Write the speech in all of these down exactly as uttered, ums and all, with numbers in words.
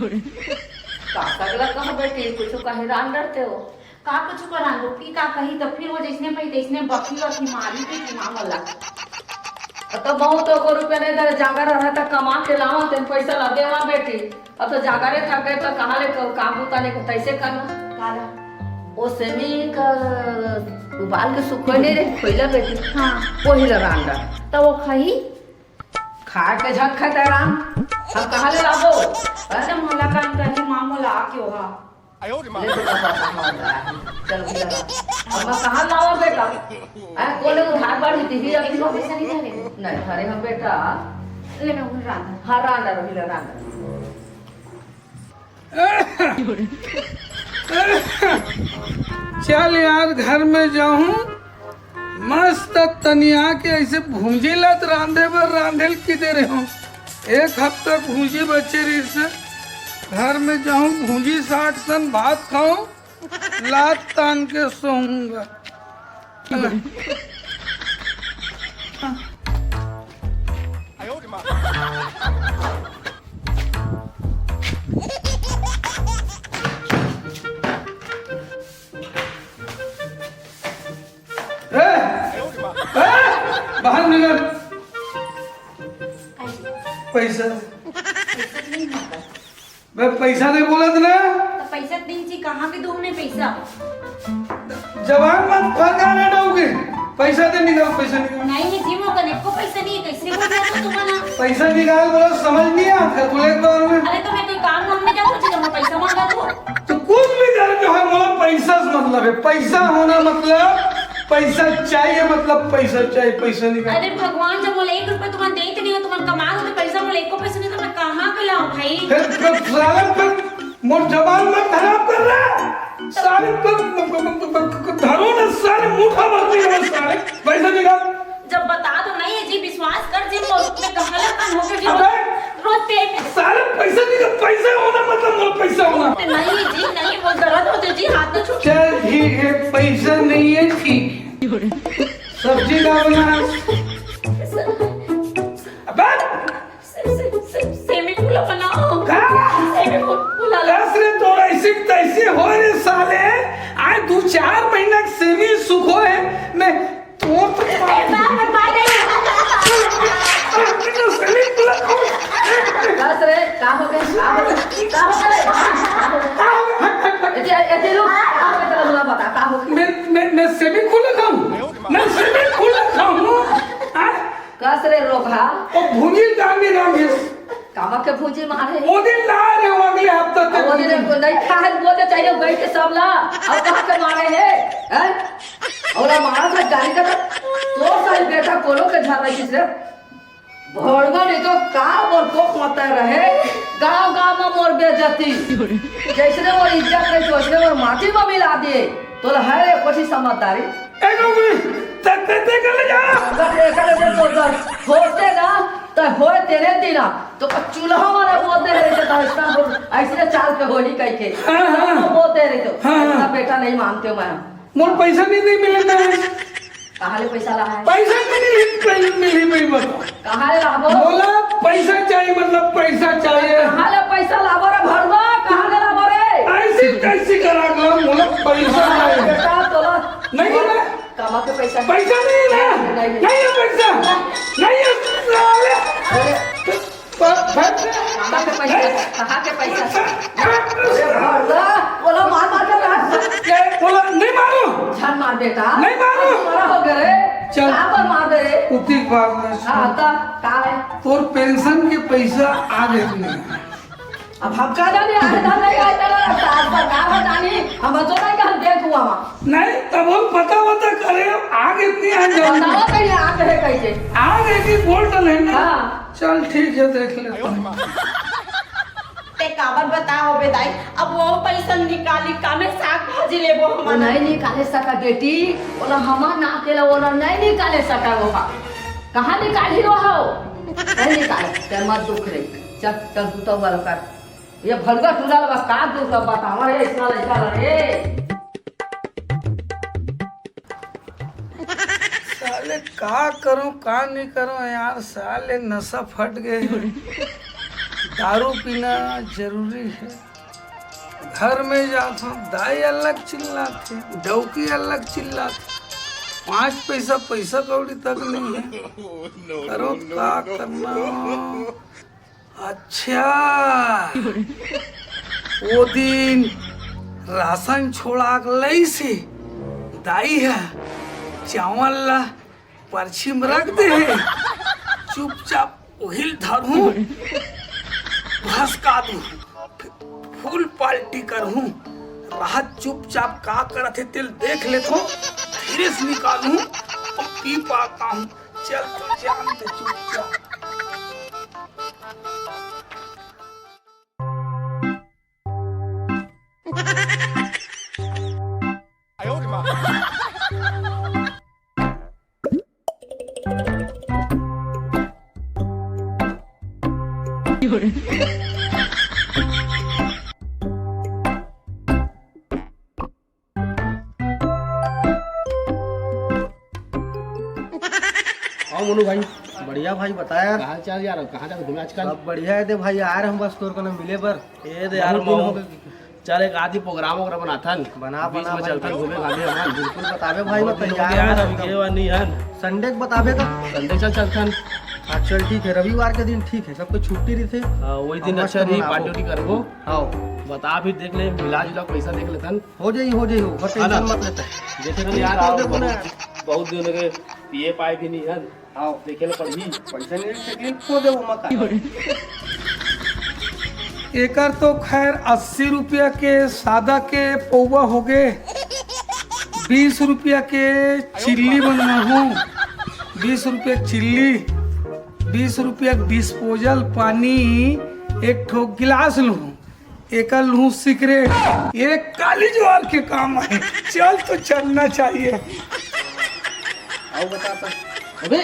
का सगला कह बेटी, कुछ कहे रांध डरते हो? का कुछ करान दो, फिर का कही, तो फिर वो जैसने पही तैसने बखी बखी मारी के दिमाग वाला। अब तो बहुत को रुपया नहीं दे, जागा रहा तो कमा के लावा, तेन पैसा ला देवा बेटी। अब तो जागा रे थक गए तो कहाँ ले क-, काम बुता नहीं तैसे करना। काला। ओ सेमी का उबाल के सुखो नहीं रे, खोइला बेटी। हाँ। वही ला रांधा। तो वो खाई? खा के झट खाते राम। हम कहाँ ले लाबो? अरे मोला काम करही माँ मोला आ क्यों हा? ले तो पापा, हाँ, चल, चल। अब मैं कहाँ लाऊं बेटा? हैं, कोने उधार बाड़ी दी ही अभी? पैसा नहीं दे रहे। नहीं, अरे हम बेटा। ले ना, उन रांधा। हाँ, रांधा, रही ले, रांधा। चल यार, घर में जाऊं, मस्त तनिया के ऐसे भूंजी लात रांधे बर रांधे ल की दे रहे हो। एक हफ्ता भूंजी बचे रही से, घर में जाऊं, भूंजी साग सन भात खाऊं, लात तान के सोऊंगा। ए, ए, बाहर निकल। पैसा। बे, पैसा दे बोलत ना। तो पैसा दिन जी कहाँ के दूँ मैं पैसा? जवान मत फंगाने डोगे। पैसा दे, निकाल, पैसा निकाल। नहीं, ये जी मोर कने एको पैसा नहीं है, कैसे बोल रहे हो तुम ना? पैसा निकाल बोला, समझ नहीं आता बोले एक बार में। अरे तो मैं कोई काम धाम में जाता हूँ, जी, तो मैं पैसा मांगा तू। तो कुछ भी कर जो है, बोला पैसा से मतलब है, पैसा होना मतलब पैसा चाहिए, मतलब पैसा चाहिए, पैसा निकाल। अरे भगवान, जब मोला एक रुपया तुमन देत नहीं हो, तुमन कमा हो तो पैसा, मोला एको पैसा नहीं तो मैं कहाँ के लाऊं भाई? फिर, फिर साला फिर मोर जबान मत खराब कर रहा। साले को, को, को, को, को, को धरो ना साले, मुठा भर दिया ना साले। पैसा निकाल। जब बता दो नहीं है जी, विश्वास कर जी, मोर पे कहां लखन हो गया जी। अबे! रोज पे साले पैसा निकाल, पैसा होना मतलब मोर पैसा होना। नहीं जी, नहीं, वो गलत होते जी, हाथ में छू- चल ठीक है, पैसा नहीं है, ठीक। सब्जी का बना। अबे! से-, से-, से-, सेमी फूला बनाओ। का? सेमी फू-, फूला ला। दस रे, तोर ऐसे तैसे हो रे साले। आज दू चार महीना के सेमी सुखो है। मैं तोर तो ए, बाप रे, बाप रे। सेमी फूला खाओ। दस रे, का हो गया? का हो गया? का हो गया? का हो गया? एते, एते लोग, का हो गया? चलो, बोला, बता, का हो गया? मैं, मैं, मैं सेमी फूला खाऊं? मैं सेमी फूला खाऊं? हाँ? कस रे रोगहा। ओ भूंजी डाल दे राम जी। कामा के भूंजी मारे? वो दिन ला रहे हो अगले हफ्ता तक। वो दिन को नहीं खाए, वो तो चाहिए बैठ के सब ला। अब कहाँ के मारे है? हैं? और अब मारा था गाली का तो, तो सही बेटा कोनो के झाड़ रही रे। भड़वा नहीं तो का मोर कोख मत रहे, गांव गांव में मोर बेइज्जती। जैसने मोर इज्जत रही, वैसने मोर माटी में मिला दिए। तोला है रे कोठी समझदारी। ए डोगरी, ते, ते, ते कर ले जा। अगर एकर से तो दस होते ना, तो होए तेरे दिना, तो का चूल्हा वाला बोलते हैं, जैसे तो ऐसा हो, ऐसे चाल के होली कह के। हाँ, हाँ। तो बोलते रहे तो, हाँ, हाँ। ऐसा बेटा नहीं मानते हो मैं। मोर पैसा नहीं, नहीं मिले ना। कहाँ ले पैसा ला है? पैसा नहीं मिले, पैसा मिले, मैं बताओ। कहाँ ले लाबो? बोला पैसा चाहिए, मतलब पैसा चाहिए। कहाँ ले पैसा लाबो रे भड़वा? कहाँ ले लाबो रे? ऐसी कैसी करा काम? बोला पैसा चाहिए। बेटा, तोला नहीं है ना? कमा के पैसा। पैसा नहीं है ना? नहीं है। नहीं है पैसा। नहीं है साले। अरे। प-, प-, कहाँ के पैसा? कहाँ के पैसा? अरे भड़वा, बोला मार मार के मार। क्या बोला? नहीं मारो। झन मार बेटा। नहीं मारो। मारा हो गया रे। चल। कहाँ पर मार दे रे? उतिक बात में सुन। हाँ, तो का है? तोर पेंशन के पैसा आ गए नहीं। अब हम का जाने, आए था नहीं, आए था ना, सरकार है जानी, हम तो नहीं कहन देख हुआ वहाँ। नहीं, तब हम पता वता करे, आग इतनी आ जाए। बताओ तो ये आग है कैसे? आग है कि बोल तो नहीं ना। हाँ। चल ठीक है, देख लेते हैं। ते काबर बताओ बे दाई, अब वो पैसा निकाली, कामे साग भाजी लेबो वो हमन। नहीं निकाले सका बेटी, ओला हमार नाम के ला ओला नहीं निकाले सका वो हा। कहाँ निकाली वो हा? नहीं निकाले, ते मत दुख रे। चल, चल तू तो वाला कर। ये भड़वा टूरा ला का दुख ला बतावा रे, इतना लड़का ला रे। साले का करूं, का नहीं करूं यार, साले नशा फट गए। दारू पीना जरूरी है। घर में जाथों, दाई अलग चिल्लाथे, डौकी अलग चिल्लाथे, पाँच पैसा, पैसा कौड़ी तक नहीं है। करो का करना। अच्छा, वो दिन राशन छोड़ा के लइसे दाई ह, चावल ला परछी म रख दे हे। चुपचाप उहिल धरहूँ, भसका दूँ, फुल पार्टी करहूँ। राहत चुपचाप का करत हे तेल देख लेथों, धीरे से निकालहूँ अउ पी पाता हूँ। चल तो जान दे चुपचाप। हाँ मोनू भाई। बढ़िया भाई, बता यार। कहाँ चल यार, कहाँ जाके घूमे आजकल? सब बढ़िया है दे भाई, आ रहे हम बस तोर कने मिले बर। ए दे यार, बहुत दिन हो गए। चल एक आधी प्रोग्राम वगैरह बनाथन। बना, बीच बना में भाई, चलथन घूमे घामे हमन। बिल्कुल बताबे भाई, बहुत दिन हो तैयार गया यार, हूँ अभी एकदम। गए हुआ नहीं हन। संडे के बताबे का? संडे चल चलथन। हाँ चल ठीक है, रविवार के दिन ठीक है, सबके छुट्टी रहिथे। हाँ, वही दिन हम अच्छा मस्त रही, मनाबो। पार्टी उर्टी करबो। हाँ। बता भी देख ले, मिला जुला पैसा देख लेथन। हो जाई, हो जाई, हो, बस है ना? टेंशन मत लेता। जैसे कि यार, आओ, बहुत, बहुत दिन हो गए, पिए पाए भी नहीं है। आओ, देखे ले पड़ही। पैसा नहीं है, लेकिन खो दे वो मत आए। एकर तो खैर अस्सी रुपया के सादा के पौवा हो गए, बीस रुपया के चिल्ली बनवाहूँ, बीस रुपया के चिल्ली, बीस रुपया के डिस्पोजल पानी, एक ठो गिलास लूँ। एकर लूँ सिगरेट, ये काली ज्वार के काम है। चल तो चलना चाहिए। आओ बता तो। अबे,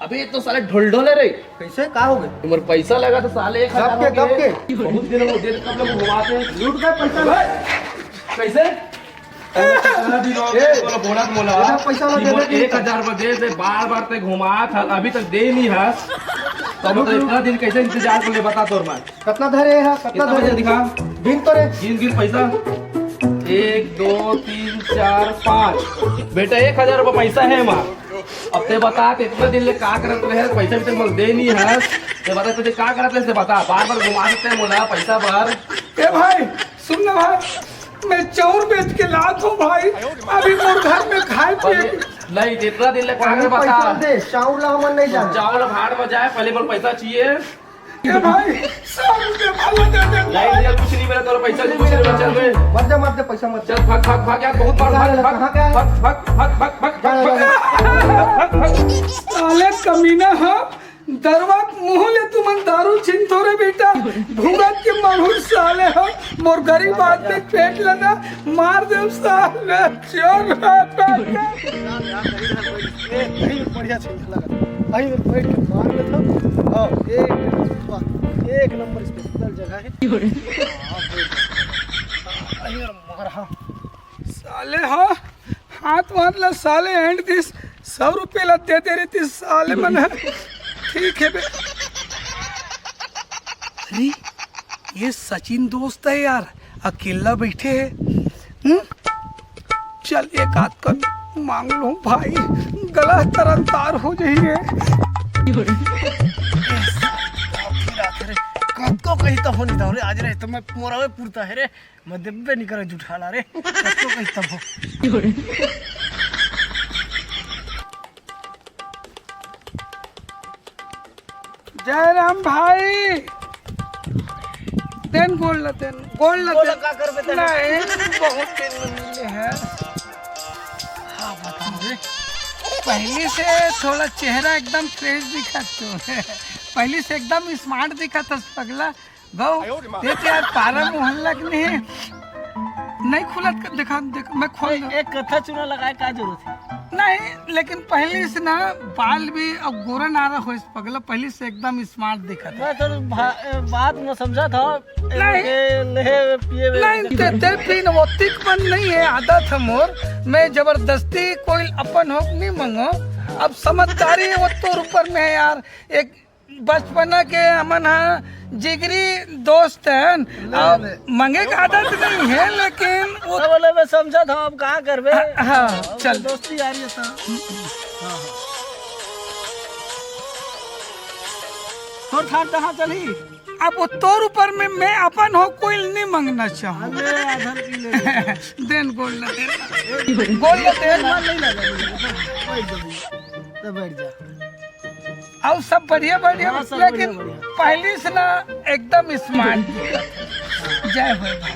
अबे ये तो साले ढोल ढोल है रे। कैसे? का हो गए? तुम्हारे पैसा लगा तो साले एक हजार कब के, हो गए। कब के? बहुत दिन हो गए, कब लोग घुमाते हैं। लूट गए पैसा। कैसे? ए, बोला, बोला, बोला। पैसा ना दे दे, एक हजार रुपया दे दे, बार बार ते घुमा था, अभी तक दे नहीं है। तो मतलब इतना दिन कैसे इंतजार कर ले, बता तोर मैं। कितना धरे है? कितना कितना धरे? पैसा दिखा। गिन तो रे। गिन, गिन पैसा। एक, दो, तीन, चार, पाँच। बेटा, एक हजार रुपया पैसा है माँ। अब ते बता, ते इतना दिन ले का करत रहे, पैसा भी ते मोला दे नहीं है। ते बता, तुझे का करत रहे, ते बता। बार बार घुमा देते हैं मोला पैसा बार। ए भाई, सुन ना भाई, मैं चाउर बेच के लात हूँ भाई, अभी मोर घर में खाए पिए पहले, के नहीं, इतना दिन ले का पहले करे बता। पैसा दे, चाउर ला हमन नहीं जाने। चाउर भाड़ में जाए, पहले मोर पैसा चाहिए। ए भाई, सौ रुपये भाड़ा दे दे। नहीं, नहीं, कुछ नहीं मिला, तेरा पैसा नहीं, कुछ नहीं मिला, चल बे। मत जा, मत जा, पैसा मत जा। चल, भाग, भाग, भाग यार, बहुत मार, जा, भाग, जा, भाग, कहाँ क्या है? भाग, भाग, भाग, भाग, भाग, जा, जा, भाग, जा। भाग, भाग, भाग। साले कमीना, हाँ? दरवा के मुंह ले तुमन दारू छीनथो रे बेटा, भूगत के माहुर साले हो, मोर गरीब आदमी पेट लेना, मार देव साले, चोर रहता है। ए, नहीं, बढ़िया चीज लगा। अही में बैठ के मार लेता हूँ। हाँ, एक नंबर, एक नंबर स्पेशल जगह है। अही में मार, हाँ। साले, हाँ। हाथ वाथ ला साले एंड दिस, सौ रुपये ला दे दे रही थी साले मन है। ठीक है बे। अरे, ये सचिन दोस्त है यार, अकेला बैठे है। हम्म? चल एक आध कर मांग लो भाई, गला तरन तार हो जाइए। कब को कही तो होनी था रे, आज रे तो मैं मोरावे पुरता है रे। मैं देबे नहीं करे जुठाला रे, कब तो कही तब हो। जयराम भाई, देन गोल ला देन, गोल ला गोल देन। का करबे तेन? नहीं, बहुत दिन में मिले हैं। हाँ, बताओ रे। पहले से थोड़ा चेहरा एकदम फ्रेश दिखा तो। पहले से एकदम स्मार्ट दिखा था पगला। गौ, आयो रे माँ। देख यार, पारा मोहल्ला के नहीं, नहीं खुलत कर, देखा, देख, मैं खोल ए-, एक कत्था चूना लगाए का जरूरत है? नहीं, लेकिन पहले से ना बाल भी अब गोरा नारा हो इस पगला, पहले से एकदम स्मार्ट दिखा था। मैं तो भा-, ए, बात में समझा था। नहीं। ए, ले, पिए में नहीं, ते, ते फिर ओतिक मन नहीं है, आदत है मोर। मैं जबरदस्ती कोई अपन हो नहीं मांगो। अब समझदारी है, वो तोर ऊपर में है यार। एक बचपना के हमन ह जिगरी दोस्त हन। ले, अब ले। मांगे के आदत नहीं है, लेकिन वो तो बोले, मैं समझत हूँ, अब का करबे? हाँ, हाँ, अब चल। दोस्ती यारी है तो। हाँ, हाँ। तोर ठान कहाँ चली? अब वो तोर ऊपर में मैं अपन हो कोई नहीं मांगना चाहूँ। अरे, आधर पी ले। देन गोल न देन। गोल न देन। नहीं लगा, नहीं लगा। बैठ जा, बैठ जा। तो बैठ जा। अउ सब बढ़िया, बढ़िया, हाँ, सब लेकिन बढ़िया, बढ़िया। पहली से ना एकदम स्मार्ट। जय हो भाई।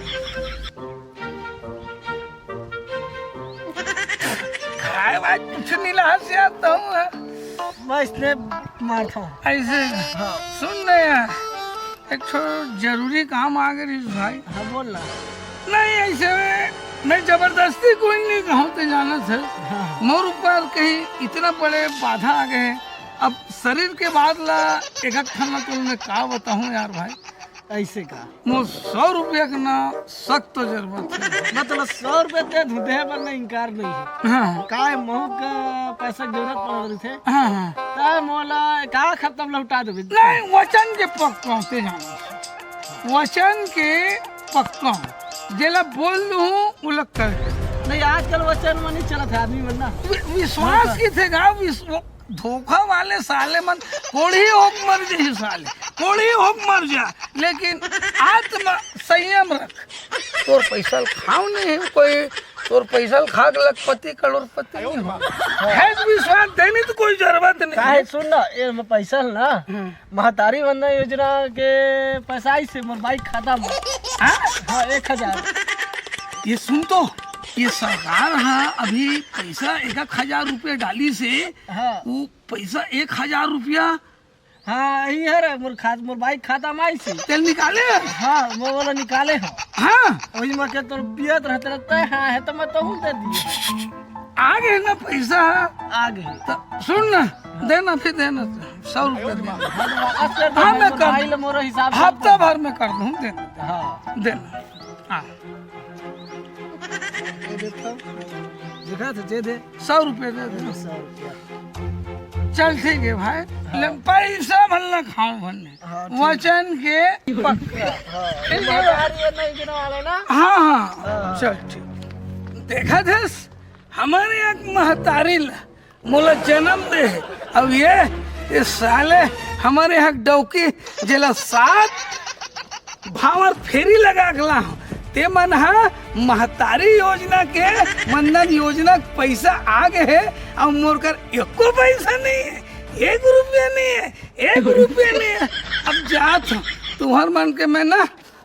खाए भाई कुछ नहीं ला से आता हूँ। बस ने मारता हूँ। ऐसे हाँ। सुन ना यार, एक ठो जरूरी काम आ गए रिस भाई। हाँ, बोल ना। नहीं, ऐसे में मैं जबरदस्ती कोई नहीं कहूँ, तो जाना सर। हाँ। मोर ऊपर कहीं इतना बड़े बाधा आ गए। अब शरीर के बात ला एक ठन ला तो मैं का बताऊँ यार भाई। ऐसे का? मोर सौ रुपया के ना सख्त जरूरत है। मतलब सौ रुपया दे दूँ, दे बर ना इनकार नहीं है। हाँ। काय महू का पैसा के जरूरत पड़ रही थे। हाँ, हाँ। ता मोला का खत्म लौटा देबे। नहीं, वचन के पक्का होते जाना। वचन के पक्का। जेला बोल दूँ, वो लोग कर। नहीं, आजकल वचन में नहीं चलत है आदमी मन ना। वि-, विश्वास हाँ। की थे गा, विश्व-, धोखा वाले साले मन कोढ़ी होक मर जाही साले, कोढ़ी होक मर जा, लेकिन आत्मा संयम रख। तोर पैसा ल खाव नहीं कोई, तोर पैसा ल खा के लखपति करोड़पति नहीं हो। है विश्वास देनी तो कोई जरूरत नहीं। काहे सुन ना, ये मैं पैसा ल ना, हम्म। महतारी वंदना योजना के पैसा आई से मोर बाइक खाता में। हाँ? हाँ, एक हजार। ये सुन तो, ये सरकार हा अभी पैसा एक एक हजार रुपया डाली से, हाँ। वो पैसा एक हजार रुपया। हाँ, ये है रे, मोर खात, मोर बाइक खाता में आई से। तेल निकाले? हाँ, वो वाला निकाले हो। हाँ। वही में के तोर पियत रहते रहते, हाँ, है तो मैं तहूँ दे दिए। आ गए ना पैसा? आ गए। तो सुन ना, देना फिर देना, सौ रुपया देना। हाँ, मैं कर भाई ले मोर हिसाब से हफ्ता भर में कर दूँ, देना। हाँ। देना। हाँ। ये देखो, देखा तो दे दे। सौ रुपया दे दे। सौ रुपया। चल ठीक है भाई, ले पैसा भलना खाऊं भन्ने। हाँ, ठीक। वचन के पक्का। हाँ, ठीक है। महतारी ये नहीं गिनवा लेना। हाँ, हाँ, हाँ। चल ठीक। देखा थस, हमर एक महतारी ला मोला जन्म दे हे। अब ये, ये साले हमर यहाँ डौकी जेला सात भांवर फेरी लगा के लाहूं। ते मन हा महतारी योजना के, वंदन योजना के पैसा आ गए हे, अब मोर कर एको पैसा नहीं है, एक रुपया नहीं है, एक रुपया नहीं है। अब जात हूँ, तुम्हर मन के मैं ना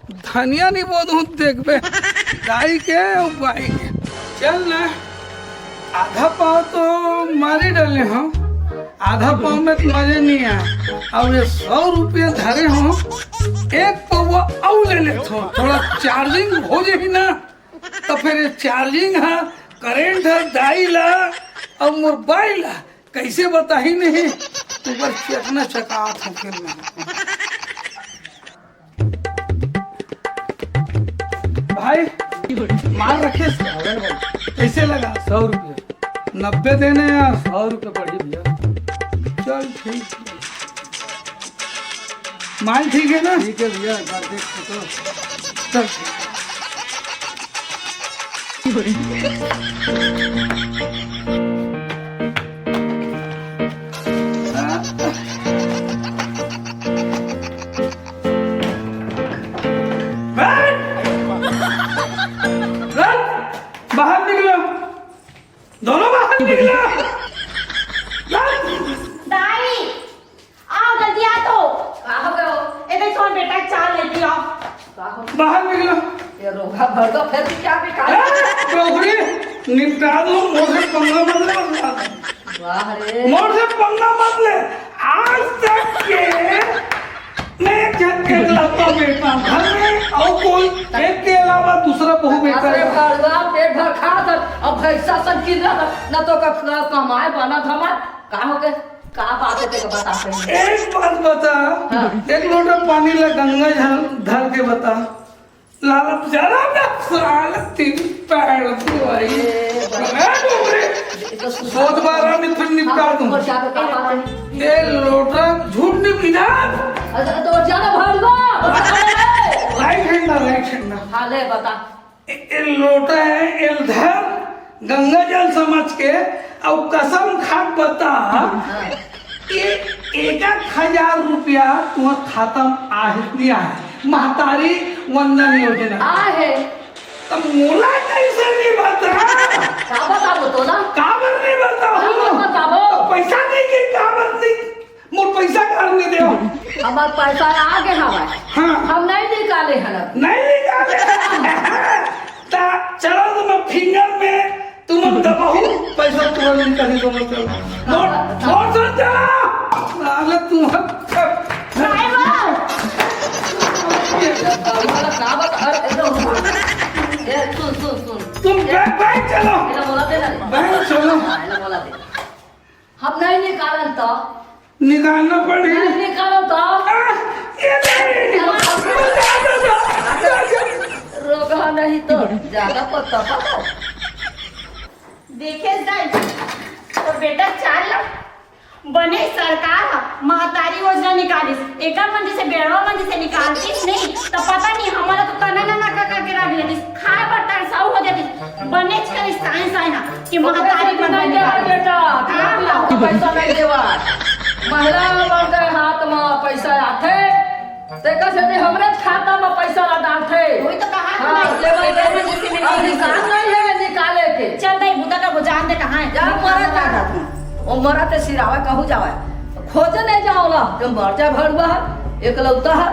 धनिया नहीं बोदहूँ, देखबे दाई के अउ बाई के। चल ना, आधा पाव तो मारी डाले हूँ, आधा पाव में तो मजे नहीं आए। अब ये सौ रुपया धरे हूँ, एक पौवा अउ ले लेत हूँ, थोड़ा चार्जिंग हो जाही ना, तो फिर ये चार्जिंग हा, करेंट हा, दाई ला अउ मोर बाई ला कैसे बताही नहीं, ऊपर चकना चकात हूँ फिर मैं। भाई, माल रखे से। कैसे लगा? सौ रुपया। नब्बे देने यार। सौ रुपया पड़ी भैया। चल ठीक है। माल ठीक है ना? ठीक है भैया, एक बार देख के तो। चल ठीक है। बाहर निकलो, दोनों बाहर निकलो। दाई, आओ जल्दी आ तो। का हो गयो? ए देख, तोर बेटा चाल लेती आओ। का हो? बाहर निकलो। ये रोगा भर दो, फिर भी क्या बेकार? ए, डोकरी, निपटा दो, मोर से पंगा मत ले। वाह रे। मोर से पंगा मत ले। आज तक के मैं एक झन के इकलौता बेटा घर में, और कोई एक के अलावा दूसरा बहू बेटा अरे है। भड़वा पेट भर खा कर, अब भैंसा सब गिर रहा, न तो क-, क-, कमाए बना धमाए, का हो गए? का बात है तेरे बता पहले? एक बात बता, हाँ। एक लोटा पानी ला गंगा जल धर के बता। लाला जरा ना साल तीन पैर दवाई। ए, भाई। मैं बोल रहे, ये तो सुधार सोच बारह में फिर निपटा दूं। ऊपर जाकर का बात है? ये लोटा झूठ नहीं इधर। अच्छा, तो जाना भड़ुआ। राइट हैंड ना, राइट हैंड ना। हाँ, ले बता। ए, ए लोटा है, एल धर, गंगा जल समझ के, अउ कसम खा के बता, हाँ। ए, एक एक हजार रुपया तुम्हार खाता में आहे कि नहीं आहे? महतारी वंदन योजना। आहे। त मोला कैसे नहीं बता? का बताबो तोला? काबर नहीं बताओ? काबर बताबो? तो पैसा नहीं के काबर नहीं? मोर पैसा काबर नहीं देव? हमार पैसा आगे हवय। हाँ। हम नहीं निकाले हन। नहीं निकाले? ता चलो तुम फिंगर में तुम दबाओ, पैसा तुरंत निकाली दोनों चलो। नोट, नोट सर चलो। अरे तुम ड्राइवर! हमारा काबर, अरे, ए, सुन, सुन, सुन। तुम बैंक, बैंक चलो। एला बोला दे ना। बैंक चलो। हाँ, एला बोला दे। हम नहीं निकालन तो? निकालना पड़ी। नहीं निकालन तो? आ, ये नहीं। रोगहा नहीं तो ज्यादा पत्ता पता। देखे जाए तो बेटा चाल ला। बने सरकार ह महतारी योजना निकालिस, एकर मन जैसे बेड़वा मन जैसे निकालतिस नहीं, त पता नहीं हमन ला तो तना नना का का के रख लेतिस, खाए बर तरसाऊ हो जातिस। बनेच करिस साइन साइन ह कि महतारी योजना निकालिस। बेटा, हाँ, हाँ। पैसा नहीं देवा, महिला मन के हाथ में पैसा आथे, तेकर सेती हमरे खाता म पैसा ला डालथे। वही तो कहा हाँ, हमने। ले भाई, ले भाई, जैसे मिली अब निशान नहीं है निकाले के। चल भाई, बुता का बुझान दे कहाँ है? जा मरा जा। वो मरा ते सिरावा कहूँ जावे। खोजे नहीं जाओ ला। जो मर जा भड़ुआ है, एकलौता है।